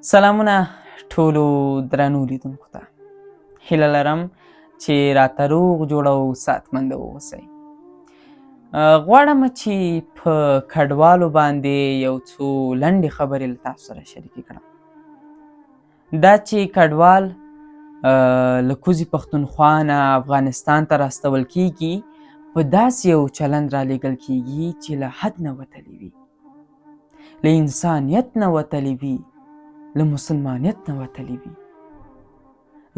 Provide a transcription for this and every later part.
سلامونه ټولو درنو لیدونکو ته. هیله لرم چې راته روغ جوړ او صحتمند واوسئ. غواړم چې په کډوالو باندې یو څو لنډې خبرې له تاسو سره شریکې کړم. دا چې کډوال له کوزې پښتونخوا نه افغانستان ته راستول کیږي، په داسې یو چلند رالیږل کیږي چې له حد نه وتلی وي، له انسانیت نه وتلی وي، له مسلمانیت نه وتلی وي.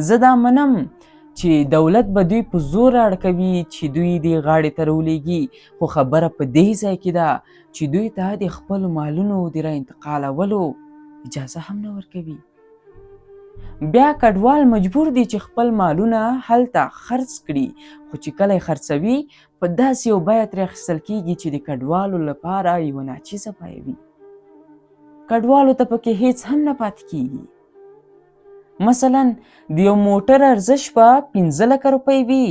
زه دا منم چې دولت به دوی په زور اړ کوي چې دوی دې غاړې ته راولېږي، خو خبره په دې ځای کې ده چې دوی ته د خپلو مالونو د را انتقالولو اجازه هم نه ورکوي. بیا کډوال مجبور دي چې خپل مالونه هلته خرڅ کړي، خو چې کله یې خرڅوي په داسې یو بیه ترې اخیستل کیږي چې د کډوالو لپاره یوه ناچیزه بیه وي. کډوالو ته پکې هیڅ هم نه پاتې کیږي. مثلا د یو موټر ارزش به 5 لکه روپۍ وي،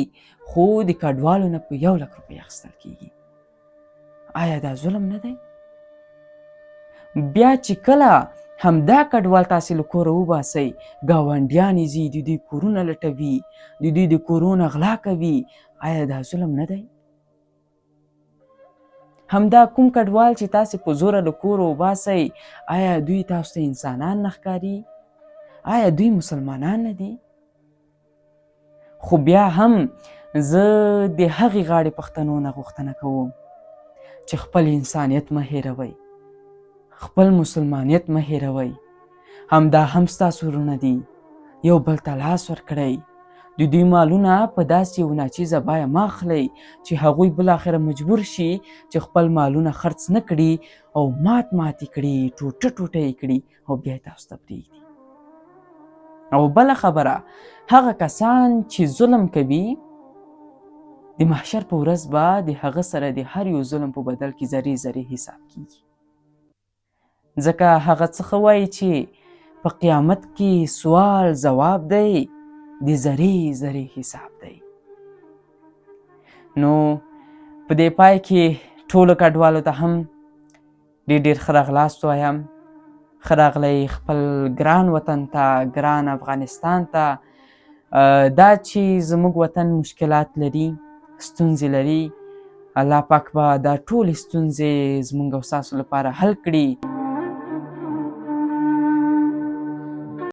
خو د کډوالو نه په 1 لک روپۍ اخیستل کیږي. آیا دا ظلم نه دی؟ بیا چې کله همدا کډوال تاسې له کوره وباسئ، ګاونډیان یې ځي د دوی کورونه لټوي، د دوی د کورونه غلا کوي. آیا دا ظلم نه دی؟ همدا کوم کډوال چې تاسې په زوره له کوره وباسئ، آیا دوی تاسو ته انسانان نه ښکاري؟ آیا دوی مسلمانان نه دي؟ خو بیا هم زه د هغې غاړې پښتنو نه غوښتنه کوم چې خپل انسانیت مه هېروئ، خپل مسلمانیت مه هېروئ. همدا هم ستاسو وروڼه دي، یو بل ته لاس ورکړئ. د دوی مالونه په داسې یو ناچیزه بیه مه اخلئ چې هغوی بالاخره مجبور شي چې خپل مالونه خرڅ نه کړي او مات مات یې کړي، ټوټه ټوټه یې کړي او بیا یې تاسو ته پرېږدي. او بله خبره، هغه کسان چې ظلم کوي، د محشر په ورځ به د هغه سره د هر یو ظلم په بدل کې ذرې ذرې حساب کیږي، ځکه هغه څه وایي چې په قیامت کې سوال ځواب دی، د ذرې ذرې حساب دی. نو په دې پای کې ټولو کډوالو ته هم ډېر ډېر ښه راغلاست وایم. ښه راغلی خپل ګران وطن ته، ګران افغانستان ته. دا چې زموږ وطن مشکلات لري، ستونزې لري، الله پاک به دا ټولې ستونزې زموږ او ستاسو لپاره حل کړي.